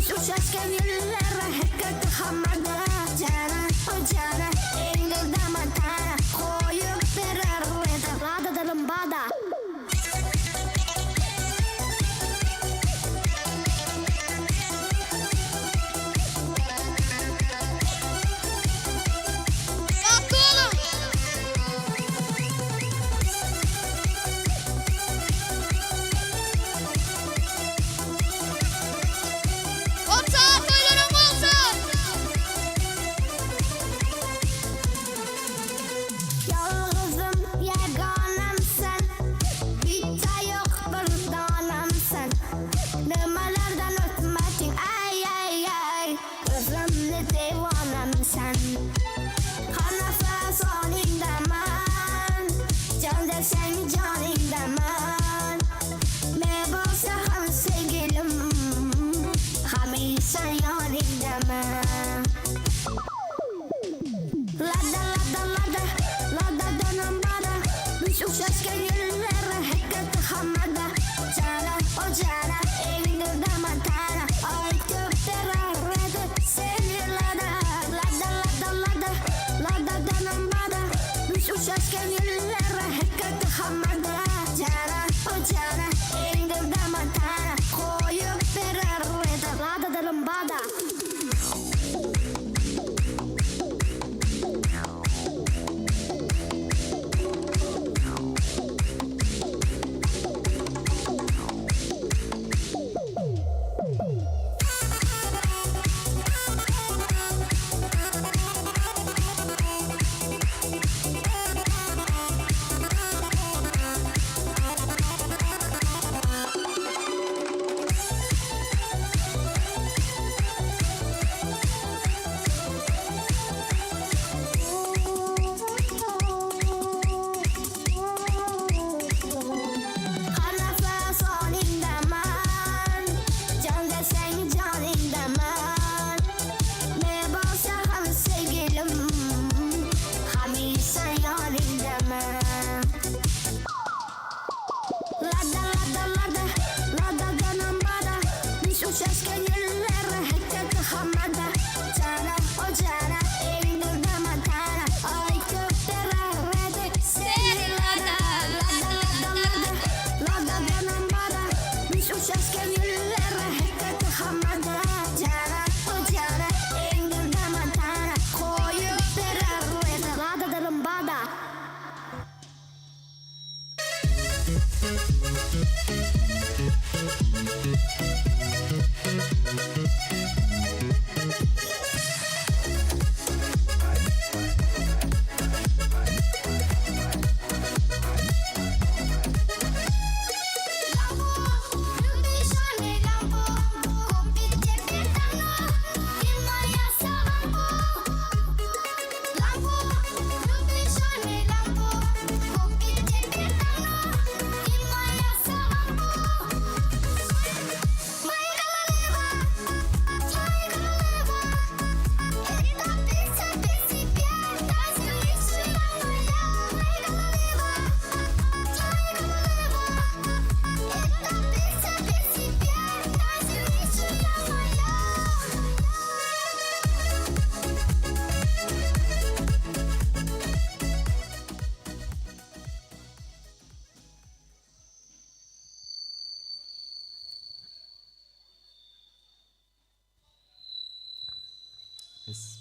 Biz uçaşkan ýyllara Hakyky hamada Jana, o jana Eňdir daman tana Goýup berer reda Lada da lambada. Bagtly boluň! Orta toýlaryň bolsun! Ýalňyzym ýaganam sen Hiç ýok bir danam sen Nimelerden ötmediň aý aý aý Özümli diwanam sen Hanafa sonyňdaman Jan deseň janyňdaman Ne bolsa ham sevgilim Hamişe ýanyňdaman Lada lada lada lada dönem bada Biz uçaşkan ýyllara Hakyky hamada Jana o jana Eňdir daman tana Aýtyp berer edip seni lada Lada lada lada lada dönem bada Biz uçaşkan ýyllara Hakyky hamada Jana o jana Eňdir daman tana Goýup berer edip Lada da lambada. Hanafa sonyňdaman Jan deseň janyňdaman Ne bolsa ham sevgilim Hamişe ýanyňdaman Lada lada lada lada dönem bada Biz uçaşkan ýyllara Hakyky hamada Jana o jana Eňdir daman tana Aýtyp berer edip seni lada Lada lada lada lada dönem bada Biz uçaşkan ýyllara Hakyky hamada Jana o jana Eňdir daman tana Goýup berer edip Lada da lambada.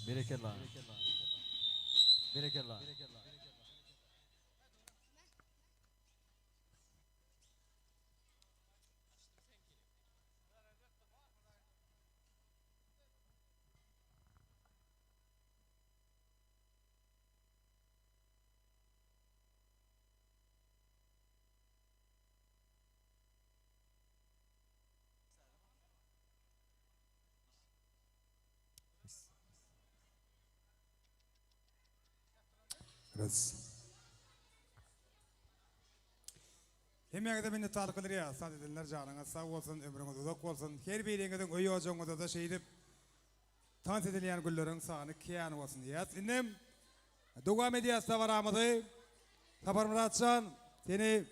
Berekella. Berekella. Biraz. Hemmäňize minnetdarlyk bildirýäris. Saz edenler janyňyz sag bolsun, ömrüňiz uzak bolsun. Her biriňiziň öý ojagyňyzda-da şeýdip tans edilýän günleriň sany kän bolsun diýýäs. Indem dowam edýäs dabaramyzy. Saparmyrat jan, seni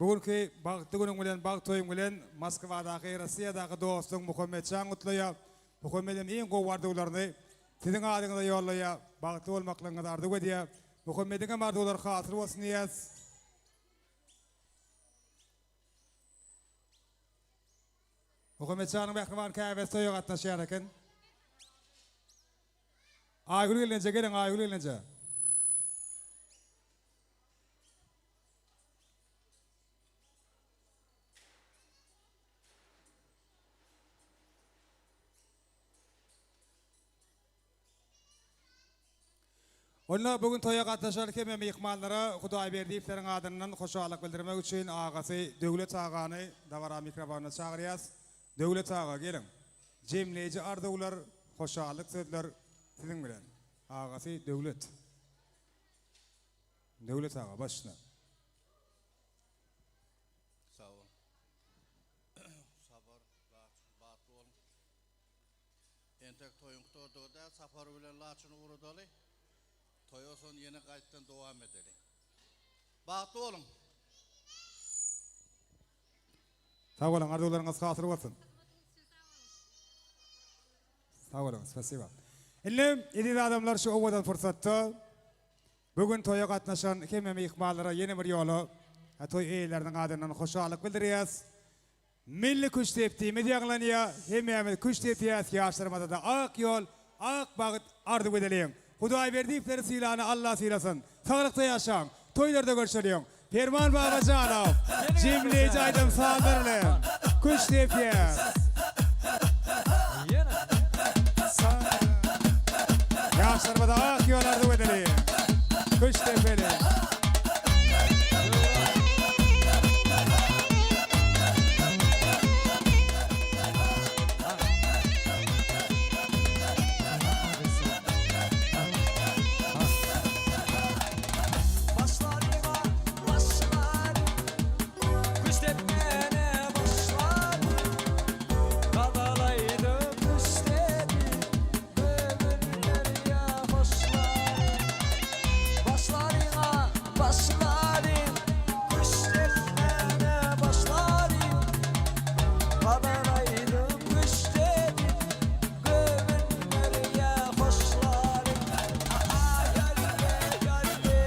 bu günki bagtly günüň bilen, bagt toýuň bilen Moskwadaky, Rossiýadaky dostuň Muhammetjan gutlaýar. Muhammedem iň gowy arzuwlaryny siziň adyňyza ýollaýar. Bagtly bolmaklygyňyzy arzuw edýär. Muhammediňem arzuwlary hasyl bolsun diýýäs. Muhammetjanyň mähriban käbesi toýa gatnaşýan eken. Aýgül gelneje geliň Aýgül gelneje. Onda bu gün toýa gatnaşan hemme myhmanlara Hudaýberdiýewleriň adyndan hoşallyk bildirmek üçin agasy Döwlet agany dabara mikrofonyna çagyrýas. Döwlet aga, geliň. Jemleýji arzuwlar, hoşallyk sözler siziň bilen. Agasy Döwlet. Döwlet aga, başla. Sag bol. Sapar, Laçyn, bagtly boluň. Entek toýuň gutardygy däl, Sapar bilen Laçyny ugradaly. Toýa soň ýene gaýtdan dowam edeli. Bagtly boluň. Sag boluň, arzuwlaryňyz hasyl bolsun. Sag boluň, spasiba. Indi eziz adamlar şu owadan pursatda bu gün toýa gatnaşan hemme myhmanlara ýene bir ýola toý eýeleriniň adyndan hoşallyk bildirýäs. Milli küştdepdimiz ýaňlanýar, hemmämiz küşt depýäs, ýaşlarymyzada ak ýol, ak bagt arzuw edeliň. Hudaýberdiýewleri sylany Alla sylasyn. Saglykda ýaşaň, toýlarda görşeliň. Perman Babajanow, jemleýji aýdym sazlar bilen küşt depýäs. Ýaşlarymyza ak ýol arzuw edeliň. Küşt depeliň. Başlaryň küşt etmäne başlaryň Gazal aýdym küşt edip göwünler ýa hoşlaryň Aý alle alle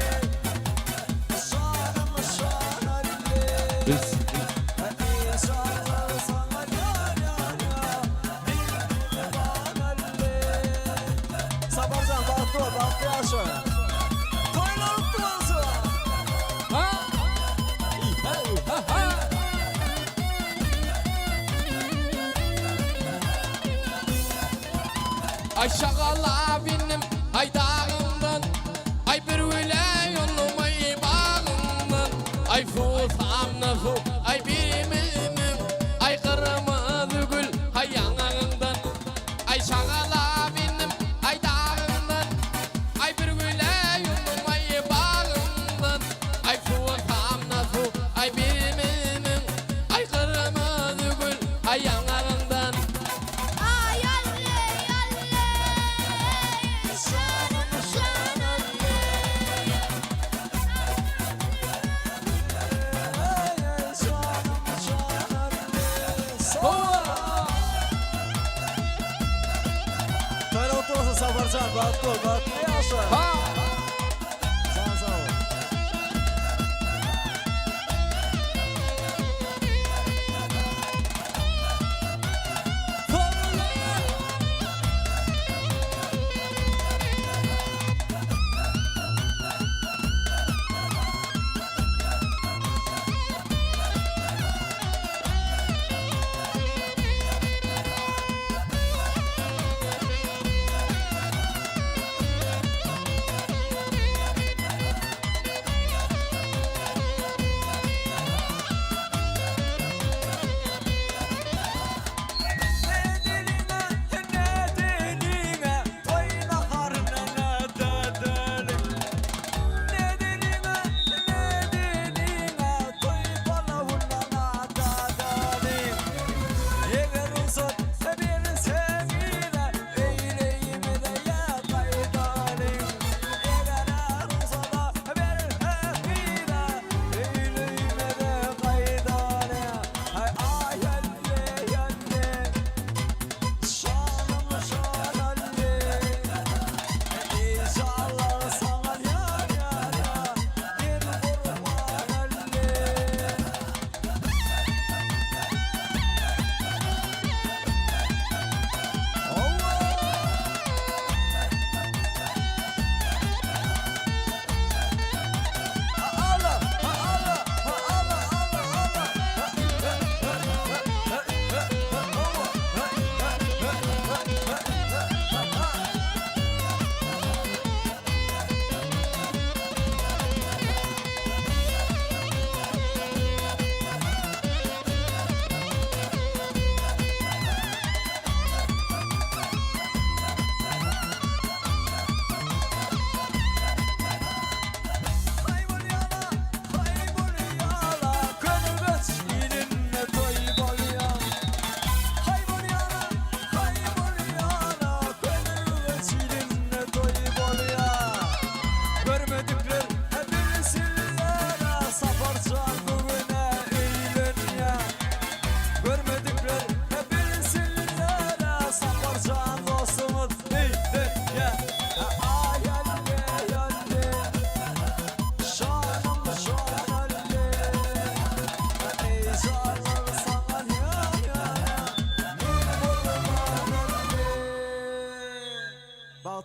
Şanym şan alle Inşallah saňa ýar ýar ýar Bilbil alle Saparjan bagtly bol bagtly ýaşa. Toýlar gutly bolsun! Ay şagala binim ay dağından Ay bir güle yolum ay bağından Ay susamna su ay birimim Ay kırmızı gül ay yanağından Ay şagala binim ay dağından Ay bir güle yolum ay bağından Ay susamna su ay birimim Ay kırmızı gül ay yanağından Ay alle alle Şanım şan alle Toýlar gutly bolsun Saparjan, bagtly bol, bagtly ýaşa. Jan sag bol.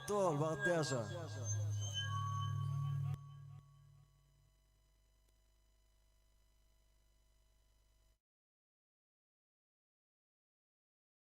Bagtly bol, bagtly ýaşa.